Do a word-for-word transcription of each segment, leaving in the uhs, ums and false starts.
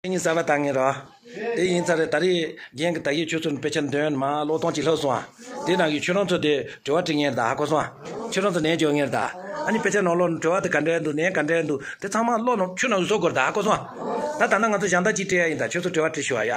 ངས་གསར་པ་བཏང་ངེས་རོགས། དེ་ཡིན་ཚར་རེད། ད་རེས་རྒན་གྱིས་ད་གིན་ཁྱོད་ཚོར་དཔེ་ཆ་འདོན་མ་ཀློག་གཏོང་ཅིག་ལྷག་སོང་ཨ། དེ་ནང་གི་ཁྱོད་རང་ཚོ་དེ་དྲི་བ་དྲི་ངེས་རེད་ད། ཧ་གོ་སོང་ཨ། ཁྱོད་རང་ཚོ་ནས་འཇོག་ངེས་རེད་ད། ཨ་ནི་དཔེ་ཆ་ནང་ཀློག་ནས་དྲི་བ་དེ་ག་འདྲ་འདུག་ནས་ག་འདྲ་འདུག་དེ་ཚང་མ་ཀློག་ནས་ཁྱོད་རང་ཚོ་བཟོ་དགོས་རེད་ད། ཧ་གོ་སོང་ཨ། ད་ད་ནང་ང་ཚོ་གཞན་དག་ཅིག་སྤྲད་ཡ་ཡིན་ད། ཁྱོད་ཚོ་དྲི་བ་དྲི་ཤོག་ཨ་ཡ།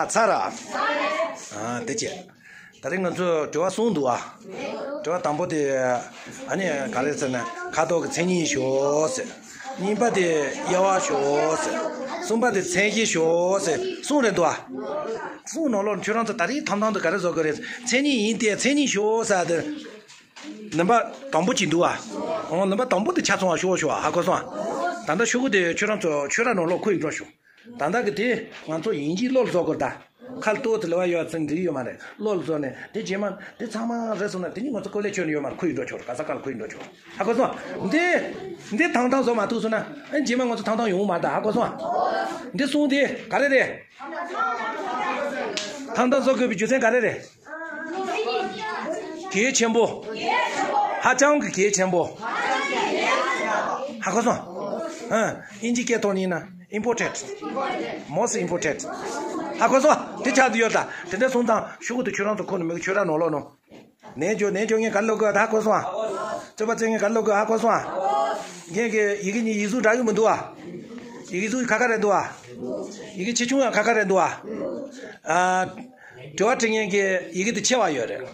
ཚར་ར། ཨ་དེ་བྱས། ད་རེས་ང་ཚོས་དྲི་བ་གསུམ་འདུག་ཨ། དྲི་བ་དང་པོ་དེ། ཨ་ནི་ག་རེ་ཟེར་ན་ཁ་དོག་གི་མཚན་ཉིད་ཞོག་ཟེར། གཉིས་པ་དེ་དབྱེ་བ་ཞོག་ཟེར། གསུམ་པ་དེ་མཚན་གཞི་ཞོག་ཟེར་གསུམ་རེད་འདུག་ཨ། གསུམ་ནང་ལོགས་ཁྱོད་རང་ཚོ་ད་རེས་ཐང་ཐང་དུ་ག་རེ་བཟོ་དགོས་རེད། མཚན་ཉིད་ཡིན་ཏེ་མཚན་ཉིད་ཞོག་ཟེར་དེ། ནུམ་པ་དང་པོ་གཅིག་འདུག་ཨ། འོ་ནུམ་པ་དང་པོ་དེ་ཆ་ཚང་བ་ཞོག་ཞོག་ཧ་གོ་སོང་ཨ། ད་ལྟ་ཤོག་གུ་དེ་ཁྱོད་རང་ཚོ་ཁྱོད་རང་ནང་ལོགས་ཁོ་ཡིན་འགྲོ་ཞོག་ད་ལྟ་གི་དེ་ང་ཚོ་ཡིན་གཅིག་བློ་ལ་བཟོ་དགོས་ད། ཁ་ལ་ལྟོས་ཏེ་ལེ་བ་ཡོད་ཚེ་འགྲིག་ཡོད་མ་རེད། བློ་ལ་བཟོ་ནས་དེ་རྗེས་མ་དེ་ཚང་མ་རེད་སོང་ན་དེ་ནི་ང་ཚོ་ཀོ་ལེ་ཁྱོན་ནས་ཡོད་མ་རེད། ཁོ་ཡིན་འགྲོ་ཆོག་ག་ས་ག་ལ་ཁོ་ཡིན་འགྲོ་ཆོག་ཧ་གོ་སོང་། འདི་འདི་ཐང་ཐང་བཟོ་མ་ཐུབ་སོང་ན་ཨ་རྗེས་མ་ང་ཚོ་ཐང་ཐང་ཡོང་མ་རེད་ད། ཧ་གོ་སོང་། འདི་གསུང་དེ་ག་རེ་རེད། ཐང་ཐང་བཟོ་དགོས་པའི་རྒྱུ་མཚན་ག་རེ་རེད། གལ་ཆེན་པོ། ཧ་ཅང་གི་གལ་ཆེན་པོ། ཧ་གོ་སོང་། ཨ། ཨིན་ཇི་སྐད་ཐོག་ནས་ཡིན་ན་important། most important། ཧ་གོ་སོང་། དེ་ཆགས་ཏེ་ཡོད་ད། དེ་འདྲ་སོང་ཙང་ཤོག་གུ་དེ་ཁྱོད་རང་ཚོ་ཁོ་ནས་མི་ཁྱོད་རང་ནང་ལོགས་ནང་། ནས་འཇོག་ནས་འཇོག་ངས་ག་ལོ་གོ་ད་ཧ་གོ་སོང་ཨ། རྩོད་པ་རྩོད་ངས་ག་ལོ་གོ་ཧ་གོ་སོང་ཨ། ངས་གི་ཡི་གེ་གཉིས་ཡིག་གཟུགས་འདྲ་གི་མི་འདུག་ཨ། ཡི་གེ་གཟུགས་ཁ་ཁ་རེད་འདུག་ཨ། ཡི་གེ་ཆེ་ཆུང་ཡང་ཁ་ཁ་རེད་འདུག་ཨ། ཨ། དྲི་བ་དྲི་མཁན་གྱི་ཡི་གེ་དེ་ཆེ་བ་ཡོད་རེད།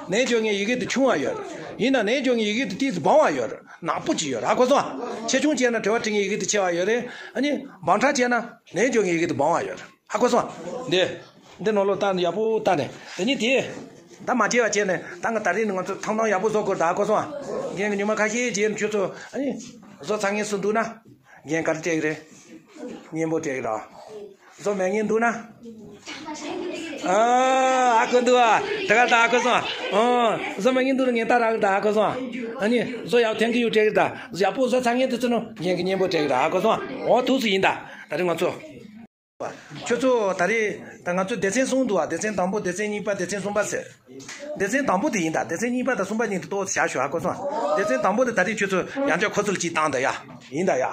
ནས་འཇོག་མཁན་ཡི་གེ་དེ་ཆུང་བ་ཡོད་རེད། ཡིན་ན་ནས་འཇོག་མཁན་ཡི་གེ་དེ་ཏོག་ཙམ་སྦང་བ་ཡོད་རེད། ནག་པོ་ཅིག་ཡོད་རེད། ཧ་གོ་སོང་། ཆེ་ཆུང་བྱས་ན་དྲི་བ་དྲི་མཁན་ཡི་གེ་དེ་ཆེ་བ་ཡོད་རེད། ཨ་ནི་སྦང་ཕྲ་བྱས་ན་ནས་འཇོག་མཁན་ཡི་གེ་དེ་སྦང་བ་ཡོད་རེད། ཧ་གོ་སོང་། འདི་འདི་ནང་ལོགས་བལྟས་ནས་ཡག་པོ་བལྟས་ནས་དེ་ནི་དེ། ད་མ་བརྗེད་པ་བྱས་ནས་ད་ང་ད་རེས་ནི་ང་ཚོ་ཐང་ཐང་ཡག་པོ་བཟོ་དགོས་རེད། ད་ཧ་གོ་སོང་། རྒན་གྱི་ཉི་མ་ཁ་ཤས་རྗེས་ནས་ཁྱོད་ཚོ་ཨ་ནི་བཟོ་ཚར་མཁན་སུ་འདུག་ན། རྒན་ག་རེ་སྤྲད་ཀྱི་རེད། སྙན་པོ་སྤྲད་ཀྱི་རེད། བཟོ་མེད་མཁན་འདུག་ན། ཨ། ཨ་ཁུ་འདུག་ཨ། དེ་ག་ད་ཨ་ཁུ་སོང་། ཨོ། བཟོ་མེད་མཁན་འདུག་ན་ངས་ད་རག་གི་ད་ཨ་ཁུ་སོང་། ཨ་ནི་བཟོ་ཡག་ཐེངས་གི་ཡོད་སྤྲད་ཀྱི་ད། ཡག་པོ་བཟོ་ཚར་མཁན་དེ་ཚོ་ནི་རྒན་གྱི་སྙན་པོ་སྤྲད་ཀྱི་ད་ཨ་ཁུ་སོང་། ཨོ་ཐུགས་སུ་ཡིན་ད། ད་རེས་ང་ཚོ། ཁྱོད་ཚོ་ད་རེས་ད་ང་ཚོ་སྡེ་ཚན་གསུམ་འདུག་ཨ། སྡེ་ཚན་དང་པོ་སྡེ་ཚན་གཉིས་པ་སྡེ་ཚན་གསུམ་པ་ཟེར། སྡེ་ཚན་དང་པོ་དེ་ཡིན་ད། སྡེ་ཚན་གཉིས་པ་དང་གསུམ་པ་གཉིས་དེ་ཏོག་ཙམ་བཞག་ཞོག་ཧ་གོ་སོང་། སྡེ་ཚན་དང་པོ་དེ་ད་རེས་ཁྱོད་ཚོ་ཡང་བསྐྱར་ཁོ་ཚོ་ལ་གཅིག་བཏང་ད་ཡ། ཡིན་ད་ཡ།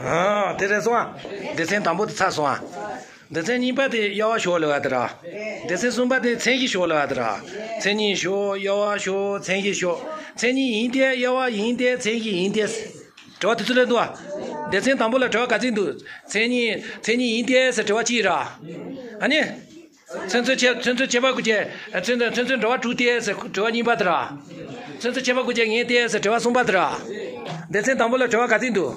ཨ། དེ་རེད་སོང་ཨ། སྡེ་ཚན་དང་པོ་དེ་ཚར་སོང་ཨ། སྡེ་ཚན་གཉིས་པ་དེ་དབྱེ་བ་ཞོག་ལེ་བ་དེ་ར། སྡེ་ཚན་གསུམ་པ་དེ་མཚན་གཞི་ཞོག་ལེ་བ་དེ་ར། མཚན་ཉིད་ཞོག་དབྱེ་བ་ཞོག་མཚན་གཞི་ཞོག་མཚན་ཉིད་ཡིན་ཏེ་དབྱེ་བ་ཡིན་ཏེ་མཚན་གཞི་ཡིན་ཏེ། དྲི་བ་དེ་ཚོ་སླེབས་འདུག་ཨ། སྡེ་ཚན་དང་པོ་ལ་དྲི་བ་ག་ཚོད་འདུག་མཚན་ཉིད་མཚན་ཉིད་ཡིན་ཏེ་ཟེར་དྲི་བ་གཅིག་ར། ཨ་ནི། ཚོན་ཚོན་ཆེ་ཚོན་ཚོན་ཆེ་བ་དགུ་བཅས་ཚོན་ཚོན་ཚོན་ཚོན་འདྲ་བ་དྲུག་སྟེ་ཟེར་དྲི་བ་གཉིས་པ་དེ་ར། ཚོན་ཚོན་ཆེ་བ་དགུ་བཅས་ངེས་ཏེ་ཟེར་དྲི་བ་གསུམ་པ་དེ་ར། སྡེ་ཚན་དང་པོ་ལ་དྲི་བ་ག་ཚོད་འདུག་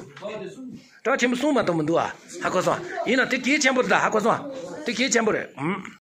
དྲི་བ་ཆེན་པོ་གསུམ་མ་གཏོགས་མི་འདུག་ཨ། ཧ་གོ་སོང་། ཡིན་ན་དེ་གལ་ཆེན་པོ་རེད་ད། ཧ་གོ་སོང་། དེ་གལ་ཆེན་པོ་རེད། ཨུམ།